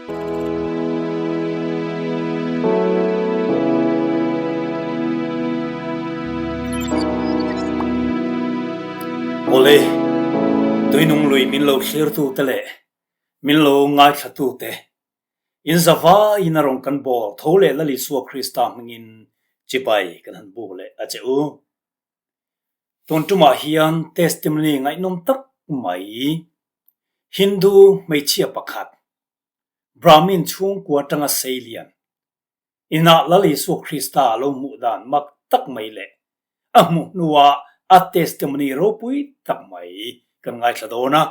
Awle, tuinung lui min lo thlirtute leh min lo ngaithlatute, in zavaiin a rawn kan bawl tho leh Lal Isua Krista hmingin chibai kan han buk leh a che u. Tun tumah hian testimony ngaihnawm tak mai Hindu hmeichhia pakhat Brahmin chhungkua atanga seilian inah Lal Isua Krista a lo hmuh dan mak tak mai leh a hmuh hnuah a testimony ropui tak mai kan ngaithla dawn a.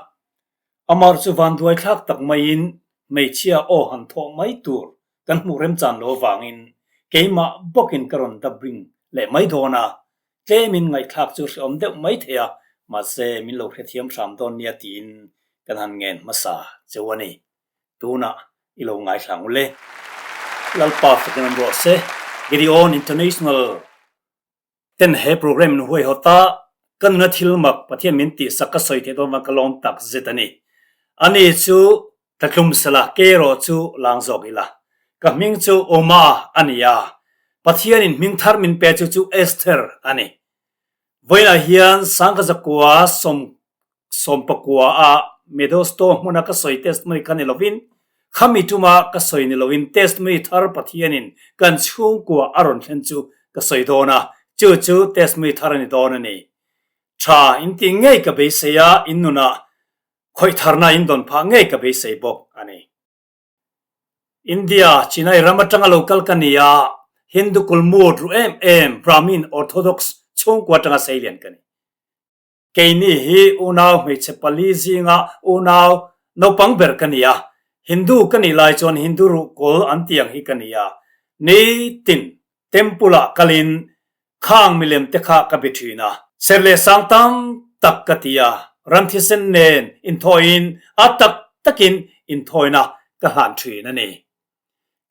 Amar chu vanduaithlak tak maiin hmeichhia aw han thawh mai tur kan hmuh remchan lo avangin keimah bawkin ka rawn dubbing leh mai dawn a, tlemin ngaihthlak chu hreawm deuh mai thei a, mahse min lo hrethiam hram dawn nia tiin kan han ngen hmasa cheu a ni. Tunah i lo ngaithla ang ule. Lalpa fakin awm rawh se. Gideon International. Ten he program nu huaihawt a, ka nuna thil mak Pathian min tihsak ka sawi theih dawn vang ka lawm tak zet a ni. Ani chu tlatlum sela ke erawh chu lang zawk ila. Ka hming chu Uma a ni a, Pathianin hming thar min pe chu chu Esther a ni. Vawiinah hian Sangha zakua sawm Sawmpakua a Medosto hmuna ka sawi testimony kha ni lovin, khami tuma ka sawi ni lovin testimony thar Pathianin kan chhungkua a rawn thlen chu ka sawi dawn a, chu chu testimony thar a ni dawn a ni. Tha in tih ngei ka beisei a, in nunah khawih tharna in dawn phah ngei ka beisei bawk a ni. India, Chennai ram atanga lo kal ka ni a, Hindu kulmut ru em em Brahmin Orthodox chhungkua atanga seilian ka ni. Keini hi unau hmeichhe pali zinga unau naupang ber ka ni a, Hindu ka nih lai chuan Hindu ruhkawl an tih ang hi ka ni a, nitin temple ah kalin khang milem te kha ka be thin a. Ser leh sang tam tak ka ti a, ram thisen nen inthawiin a tak takin inthawina ka hlan thin a ni.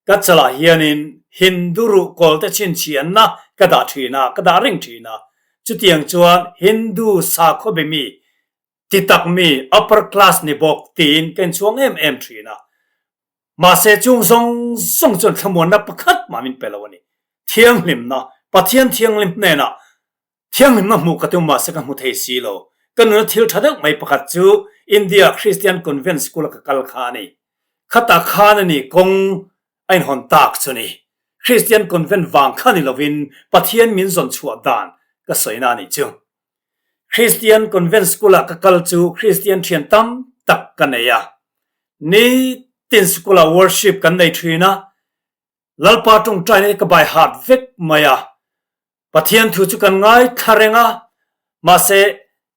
Ka chalah hianin Hindu ruhkawl te chhinchhianna ka dah thin a, ka dah reng thin a. Chutiang chuan Hindu sakhaw be mi, ti tak mi, upper class ni bawk tiin ka inchhuang em em thin a. Mahse chung zawng zawng chuan thlamuanna pakhat mah min pe lo a ni. Thianghlimna, Pathian thianghlim hnenah thianghlimna hmuh ka tum mahse ka hmu thei si lo. Ka nuna thil tha deuh mai pakhat chu India Christian Convent School a ka kal kha a ni. Khatah khan a ni kawng a inhawn tak chu ni. Christian Convent vang kha ni lovin Pathian min zawn chhuah dan ka sawina a nih chu. Christian Convent School ah ka kal chu Christian thian tam tak ka nei a. Nitin school ah worship kan nei thin a, Lalpa tawngtaina hi ka by heart vek mai a. Pathian thu chu kan ngaithla reng a, mahse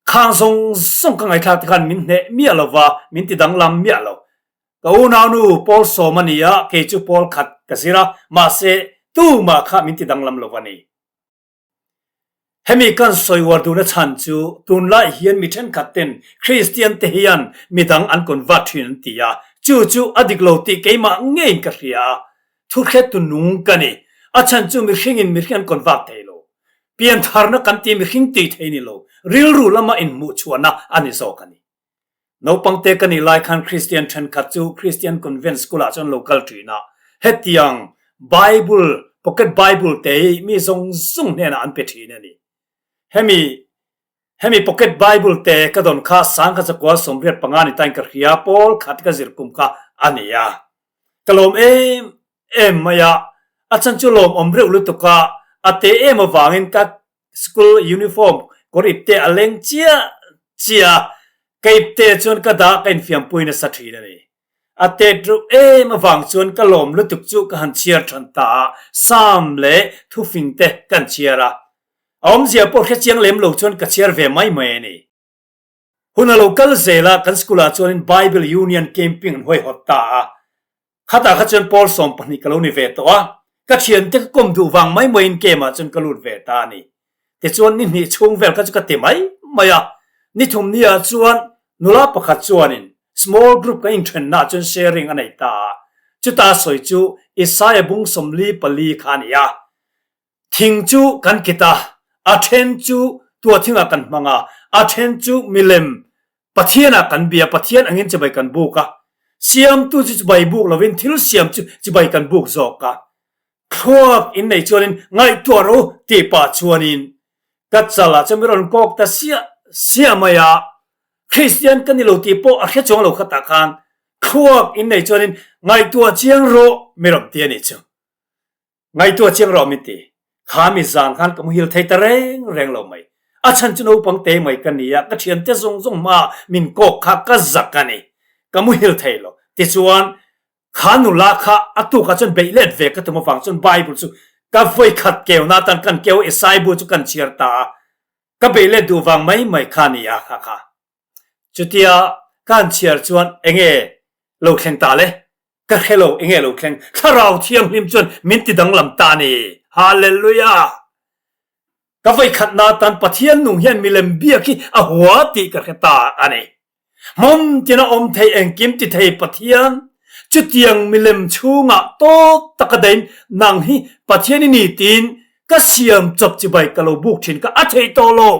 khang zawng zawng ka ngaihthlak te khan min hneh miah lo va, min ti danglam miah lo. Ka unaunu Paul sawm a ni a, kei chu Paul khat ka zir a, mahse tumah kha min ti danglam lo va ni. Hemi kan sawi uar duhna chhan chu tunlai hian mi thenkhat ten Kristian te hian midang an convert thin an ti a, chu chu a dik lo tih keimah ngeiin ka hria a, Thuhrettu nung ka ni. A chhan chu mihringin mihring an convert thei lo. Piantharna kan tih mihring tih thei ni lo, rilru lama inhmuhchhuahna a ni zawk a ni. Naupangte ka nih lai khan Kristian thenkhat chu Kristian Convent School ah chuan lo kal thin a, hetiang Bible, pocket Bible te hi mi zawng zawng hnenah an pe thin a ni. Hemi hemi pocket Bible te ka dawn kha sangkhat zakua 85 ni tain ka hria, pawl khat ka zir kum kha a ni a. Ka lawm em em mai a, a chhan chu lawmawm reuh lutuk a, a te em avangin ka school uniform kawr ipte a leng chiah chiah a, ka ipte chuan ka dah ka infiampui nasa thin a ni. A tet reuh em avang chuan ka lawm lutuk chu ka han chhiar than ta a, Psalm leh thufing te kan chhiar a, a awmzia pawh hrechiang lem lo chuan ka chhiar ve mai mai a ni. Hun a lo kal zel a, kan school ah chuanin Bible Union Camping an huaihawt ta a. Khatah kha chuan pawl 12 ka lo ni ve tawh a, ka thiante ka kawm duh vang mai maiin camp ah chuan ka lut ve ta a ni. Tichuan ni hnih chhung vel kha chu ka ti mai mai a, ni thum ni ah chuan nula pakhat chuanin small group kan inthenna ah chuan sharing a nei ta a, chuta sawi chu Isaiah bung 44 kha a ni a. Thing chu kan kit a, a then chu tuathingah kan hmang a, a then chu milem Pathianah kan bia, Pathian angin chibai kan buk a. Siamtu chu chibai buk lovin thil siam chu chibai kan buk zawk a. Thluak in nei chuanin ngaihtuah rawh u tih pah chuanin ka chalah chuan mi rawn kawk ta siah siah mai a. Kristian ka ni lo tih pawh a hre chuang lo khatah khan thluak in nei chuanin ngaihtuah chiang rawh mi rawn ti a nih chu. Ngaihtuah chiang rawh min ti. Kha mi zan khan ka muhil thei ta reng reng lo mai. A chhan chu naupang te mai ka ni a, ka thiante zawng zawng hmaah min kawk kha ka zak a ni. Ka muhil thei lo. Tichuan, kha nula kha a tukah chuan beih let ve ka tum avang chuan Bible chu ka vawikhat keu na atan kan keu Esai bu chu kan chhiar ta a. Ka beih let duh vang mai mai kha ni a kha kha. Chutia ka han chhiar chuan enge lo thleng ta le? Ka hre lo, enge lo thleng? Thlarau Thianghlim chuan min ti danglam ta a ni. Hallelujah! Ka vawikhatna atan Pathian nung hian milem biak hi a hua tih ka hre ta a ni. Hmun tina awm thei engkim ti thei Pathian, chutiang milem chhungah tawp taka dain nang hi Pathian i ni tiin ka siam chawp chibai ka lo buk thin kha a theih tawh lo.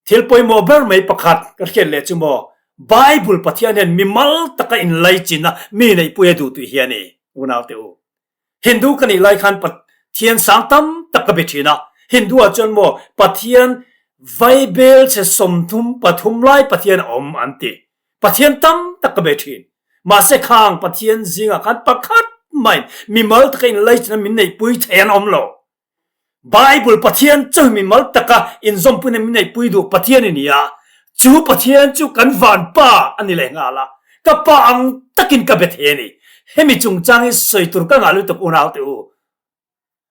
Thil pawimawh ber mai pakhat ka hriat leh chu maw, Bible Pathian hian mimal taka inlaichin a mi neihpui a duh tih hi a ni, unaute u. Hindu ka nih lai khan Pathian sang tam tak ka be thin a, Hindu ah chuan maw Pathian vaibel chhe 33 lai Pathian a awm an ti. Pathian tam tak ka be thin. Mahse khang Pathian zingah khan pakhat maiin mimal taka inlaichin a min neihpui thei an awm lo. Bible Pathian chu mimal taka inzawmpuina min neihpui duh Pathian i ni a, chu Pathian chu kan van Pa a ni leh nghal a, ka Pa ang takin ka be thei a ni. Hemi chungchang hi sawi tur ka ngah lutuk unau teh u.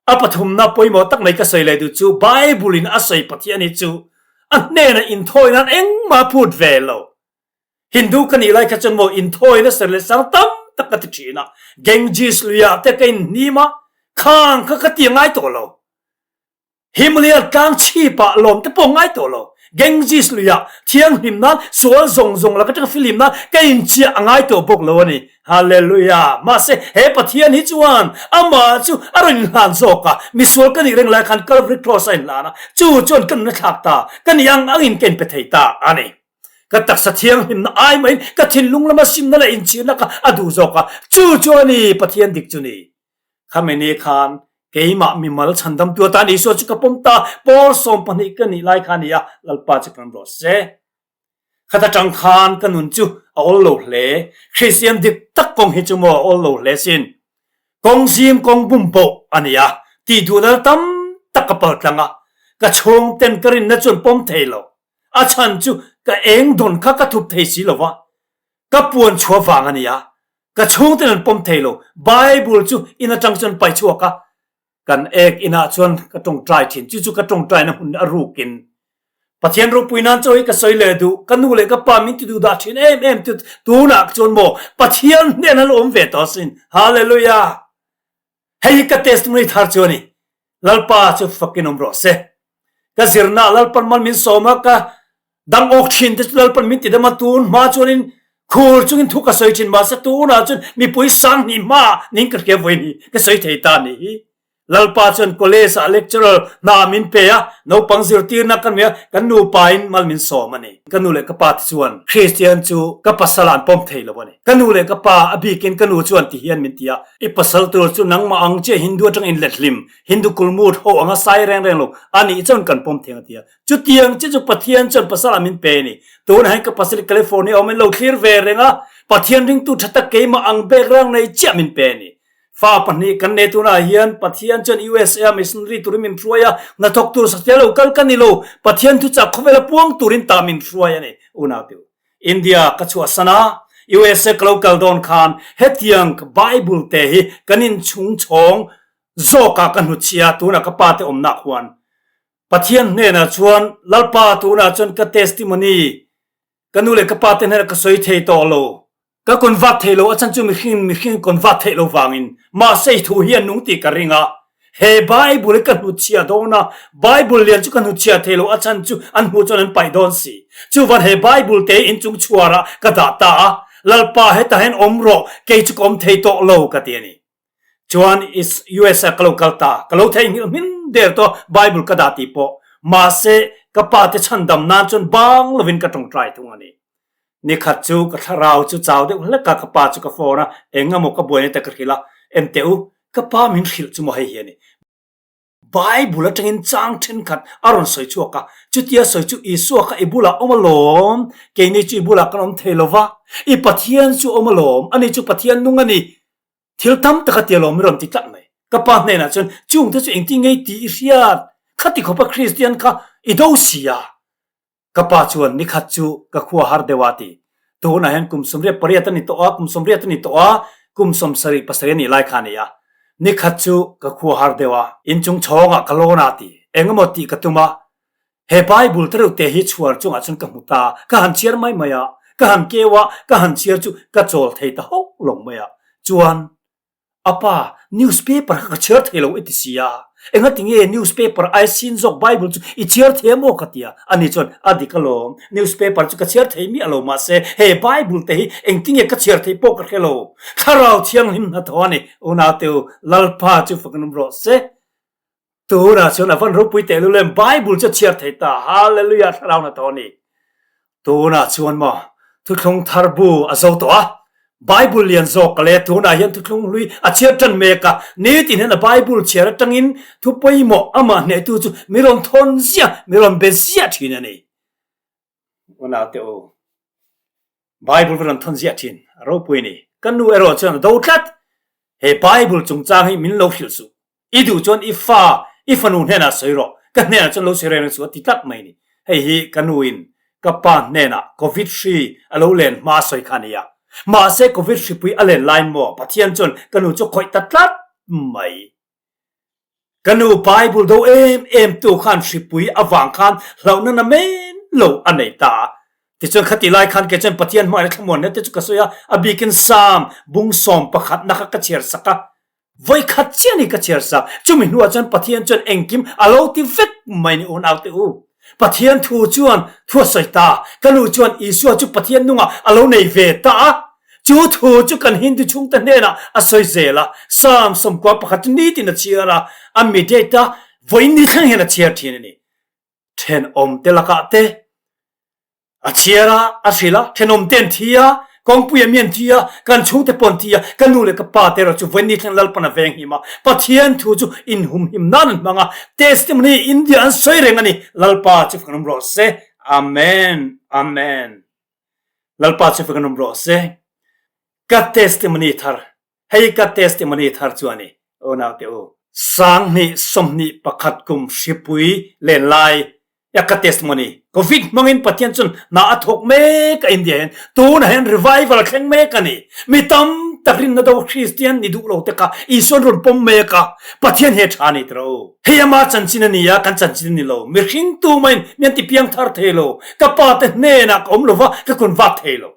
A pathumna pawimawh tak mai ka sawi leh duh chu Bible in a sawi Pathian hi chu a hnenah inthawi nan engmah phut ve lo. Hindu ka nih lai kha chuan maw inthawi nasa leh sang tam tak ka ti thin a, Ganges luiah te ka inhnim a, khang kha ka ti ngai tawh lo. Himalaya tlang chhipah lawm te pawh ngai tawh lo. Ganges luiah thianghlim nan sual zawng zawng laka tanga fihlim nan ka inchiah a ngai tawh bawk lo a ni. Hallelujah! Mahse he Pathian hi chuan amah chu a rawn inhlan zawk a, misual ka nih reng lai khan Calvary Cross a inhlan a, chu chuan ka nuna thlak ta, ka nih ang angin ka inpe thei ta a ni. Ka taksa thianghlimna ai maiin ka thinlung lama simna leh inchhirna kha a duh zawk a, chu chu a ni Pathian dik chu ni. Khami ni khan keimah mimal chhandamtu atan Isua chu ka pawm ta, pawl 12 ka nih lai kha a ni a, Lalpa chu kan rawh se. Khat atang khan ka nun chu a awl lo hle, Kristian dik tak kawng hi chu maw a awl lo hle sin. Kawng zim kawng bum pawh a ni a, tih duhna tam tak ka paltlang a, ka chhungten ka rinna chuan pawm thei lo. A chhan chu ka eng dawn kha ka thup thei si lo va, ka puan chhuah vang a ni a, ka chhungten an pawm thei lo. Bible chu in atang chuan pai chhuak a, kan ek inah chuan ka tawngtai thin. Chu chu ka tawngtaina hmun a rukin Pathian ropui nan chaw hi ka sawi leh duh. Ka nu leh ka pa min ti duh dah thin em em chu tunah chuan maw Pathian hnen an lo awm ve tawh asin. Hallelujah! Hei hi ka testimony thar chu a ni. Lalpa chu fakin awm rawh se. Ka zirna Lalpan mal min sawm a, ka dang awk thin te chu Lalpan min ti dam a, tun hma chuanin khur chungin thu ka sawi thin mahse tunah chuan mipui 2000 hma ning ka hria vawiin hi ka sawi thei ta ni hi. Lalpa chuan college ah lecturer hna min pe a, naupang zirtirna ka nei a, kan nupa in mal min sawm a ni. Ka nu leh ka pa te chuan Christian chu ka pasal ah an pawm thei lo a ni. Ka nu leh ka pa a bikin ka nu chuan ti hian min ti a, I pasal tur chu nangmah ang chiah Hindu atang in let hlim, Hindu kulmut ho anga sai reng reng lo a nih chuan kan pawm theng a ti a. Chutiang chiah chu Pathian chuan pasal ah min pe a ni. Tunah hian ka pasal hi California awm in lo thlir ve reng a, Pathian ringtu tha tak keimah ang background nei chiah min pe a ni. Fa pahnih kan nei tunah hian Pathian chuan USA a missionary turin min hruai a, hnathawk tur satliah lo kal ka ni lo, Pathian thuchah khawvela puang turin ta min hruai a ni. Unau teu. India ka chhuahsan a, USA ka lo kal dawn khan hetiang Bible te hi kan inchhung chhawng zawkah ka hnutchhiah a, tunah ka pa te awmna khuan Pathian hnenah chuan Lalpa tunah chuan ka testimony ka nu leh ka pa te hnenah ka sawi thei tawh lo, ka convert thei lo a chhan chu mihring mihring convert theih lo vangin mahse i thu hi a nung tih ka ring a, He Bible hi ka hnutchhiah dawn a, Bible lian chu ka hnutchhiah thei lo, a chhan chu an hmuh chuan an paih dawn si. Chuvan he Bible te inchung chhuarah ka dah ta a, Lalpa hetah hian awm rawh, kei chu ka awm thei tawh lo ka ti a ni. Chuan US ah ka lo kal ta, ka lo theihnghilh hmin der tawh Bible ka dah tih pawh. Mahse, ka pa te chhandam nan chuan bang lovin ka tawngtai thung a ni. Nikhat chu ka thlarau chu chau deuh hlek a, ka pa chu ka phone a, eng emaw ka buaina te ka hrilh a, enteh u, ka pa min hrilh chu maw hei hi a ni. Bible atangin chang thenkhat a rawn sawi chhuak a, chutia sawi chu Isua kha i bulah awm alawm, keini chu i bulah kan awm thei lo va, i Pathian chu awm alawm, ani chu Pathian nung a ni, thil tam tak a ti alawm i rawn ti tlat mai. Ka pa hnenah chuan chungte chu engtin ngei tih i hriat, khati khawpa Kristian kha i do si a, Ka pa chuan nikhat chu ka khua har deuh a ti. Tunah hian kum 88 a ni tawh a, kum 80 a ni tawh a, kum 77 a nih lai kha a ni a. Nikhat chu ka khua har deuh a, inchung chhawngah ka lawn a ti. Engemaw tih ka tum a, he Bible te reuh te hi chhuar chungah chuan ka hmu ta a, ka han chhiar mai mai a, ka han keu a, ka han chhiar chu ka chawl thei ta hauh lo mai a. Chuan A pa, newspaper kha ka chhiar thei lo i ti si a, engati nge newspaper ai sin zawk Bible chu i chhiar thei a maw ka ti a, ani chuan a dik alawm, newspaper chu ka chhiar thei miah lo mahse he Bible te hi engtinge ka chhiar theih pawh ka hre lo, Thlarau Thianghlim hnathawh a ni, unauteu Lalpa chu fak an awm rawh se. Tunah chuan a van ropui teh lul em, Bible chu a chhiar thei ta, Hallelujah thlarau na tawh a ni. Tunah chuan maw thuthlung thar bu a zo tawh a, Bible lian zawk ka le tunah hian thuthlung hlui a chhiar tan mek a, nitin hian a Bible chhiar atangin thu pawimawh amah hnehtu chu mi rawn thawn ziah, mi rawn be ziah thin a ni. Unaute u, Bible va rawn thawn ziah thin, a ropui a ni. Ka nu erawh chuan a do tlat, he Bible chungchang hi min lo hrilh suh. I duh chuan i fa, i fanu hnenah sawi rawh, ka hnenah chuan lo sawi reng reng suh a ti tlat mai a ni. Hei hi ka nuin ka pa hnenah Covid hri a lo len hma a sawi kha a ni a. Mahse Covid hripui a len laiin maw Pathian chuan ka nu chu khawih ta tlat mai. Ka nu Bible do em em tu khan hripui avang khan hlauhna na men lo a nei ta a. Tichuan khati lai khan kei chuan Pathian hmaiah thlamuanna te chu ka sawi a, a bikin Psalm bung sawm pakhatna kha ka chhiar sak a. Vawikhat chiah ni ka chhiar sak. Chumi hnuah chuan Pathian chuan engkim a lo ti vek mai ni unaute u. Pathian thu chuan thu a sawi ta. Ka nu chuan Isua chu Pathian nungah a lo nei ve ta a. Chu thu chu kan Hindu chhungte hnenah a sawi zel a. Psalm 11 chu nitin a chhiar a, a mi date a vawiin ni thleng hian a chhiar thin a ni. Thenawmte lakah te A chhiar a, a hrilh a, thenawmte an thi a, kawngpui a mi an thi a, kan chhungte pawh an thi a, ka nu leh ka pa te erawh chu vawiin ni thleng Lalpan a veng him a, Pathian thu chu inhumhim nan an hmang a, testimony India an sawi reng a ni, Lalpa chu fak an awm rawh se, Amen, Amen. Lalpa chu fak an awm rawh se. Ka testimony thar Hei ka testimony thar chu a ni, unaute u. 2021 kum hripui len lai ya ka testimony. Covid hmangin Pathian chuan hna a thawk mek a India hian tunah hian revival a thleng mek a ni. Mi tam tak rinna do Kristian ni duh lo te kha Isuan rawn pawm mek a, Pathian he tha a ni tiro u. Hei ama chanchin a ni a, kan chanchin a ni lo. Mihring tu maiin mi an ti piang thar thei lo. Ka pa te hnenah ka awm lo va, ka convert thei lo.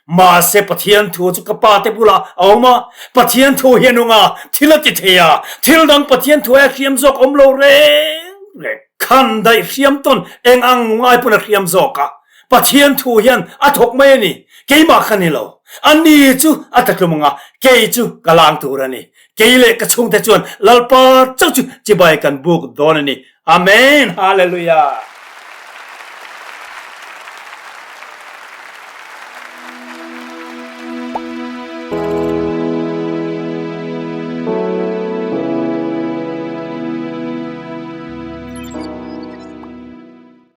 Mahse Pathian thu chu ka pa te bulah a awm a, Pathian thu hi a nung a, thil a ti thei a, thil dang Pathian thu aia hriam zawk awm lo reng reng. Khan daih hriam tawn eng ang ngai pawn a hriam zawk a, Pathian thu hian a thawk mai a ni, keimah kha ni lo, a ni chu a tlatlum ang a, kei chu ka lang tur a ni, kei leh ka chhungte chuan Lalpa chauh chu chibai kan buk dawn a ni. Amen! Hallelujah!